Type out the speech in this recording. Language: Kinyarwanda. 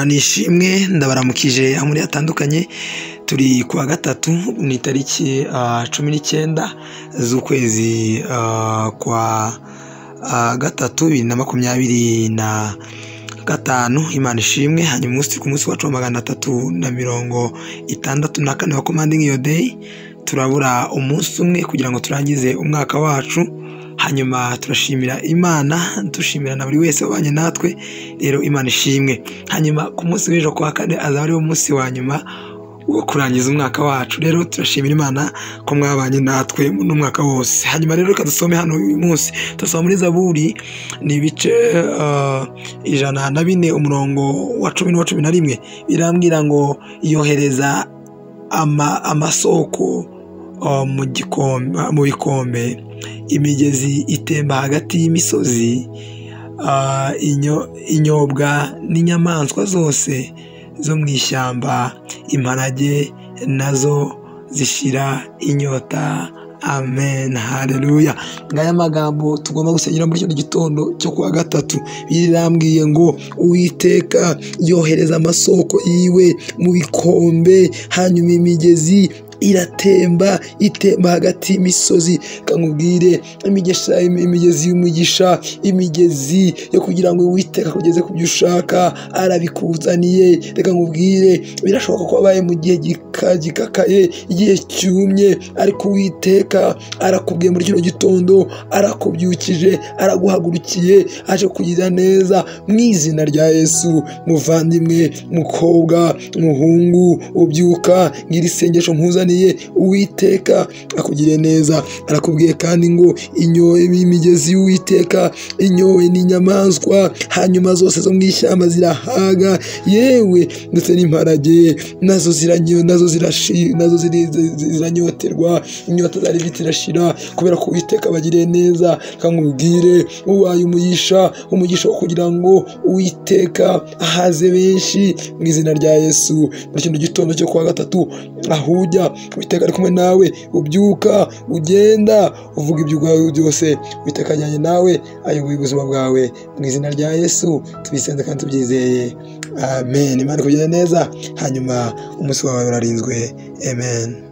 Nishimwe ndabaramukije aho muri hatandukanye. Turi kuwa gatatu, ni tariki 19 z'ukwezi kwa gatatu 2025. Imana ishimwe. Hanyuma umunsi ku munsi wacu wa 364 wa Commanding Your Day, turabura umunsi umwe kugira ngo turangize umwaka wacu. Hanyuma turashimira Imana, dushimira na buri wese wabanye natwe. Rero Imana ishimwe. Hanyuma ku munsi w'ejo kuwa kane azaba ari wo munsi wa nyuma wo kurangiza umwaka wacu. Rero turashimira Imana ko mwabanye natwe n'umwaka wose. Hanyuma rero reka dusome hano uyu munsi, turasoma muri Zaburi ni ibice 104 umurongo wa 10 n'uwa 11. Birambwira ngo yohereza amasoko mu bikombe, imigezi itemba hagati y'imisozi, inyobwa n'inyamaswa zose zo mu ishyamba, imparage nazo zishira inyota. Amen, haleluya. Ngaya magambo tugomba gusengera muri kino gitondo cyo kuwa gatatu. Birambwiye ngo Uwiteka yohereza amasoko yiwe mu bikombe, hanyuma imigezi iratemba itemba hagati y'imisozi. Kankubwire, imigezi y'umugisha, imigezi yo kugira ngo Uwiteka akugeze ku byo ushaka, arabikuzaniye. Reka nkubwire, birashoboka ko wabaye mu gihe gikakaye, igihe cyumye, ariko Uwiteka arakubwiye muri kino gitondo, arakubyukije, araguhagurukiye, aje kugira neza mu izina rya Yesu. Muvandimwe, mukobwa, muhungu, ubyuka, ngira isengesho nkuzaniye, Uwiteka akugiriye neza. Arakubwiye kandi ngo imigezi y'Uwiteka inyowe n'inyamaswa, hanyuma zose zo mu ishyamba zirahaga, yewe ndetse n'imparage nazo ziranyoterwa, inyota zari zirashira, kubera ko Uwiteka abagiriye neza. Kankubwire, ubaye umugisha, umugisha wo kugira ngo Uwiteka ahaze benshi mu izina rya Yesu. Muri kino gitondo cyo kuwa gatatu, aho ujya Uwiteka ari kumwe nawe, ubyuka, ugenda, uvuga ibyo ubwawe byose, Uwiteka ajyanye nawe, ayoboye ubuzima bwawe mu izina rya Yesu. Tubisenze kandi tubyizeye, amen. Imana ikugirire neza, hanyuma umunsi wawe urarinzwe, amen.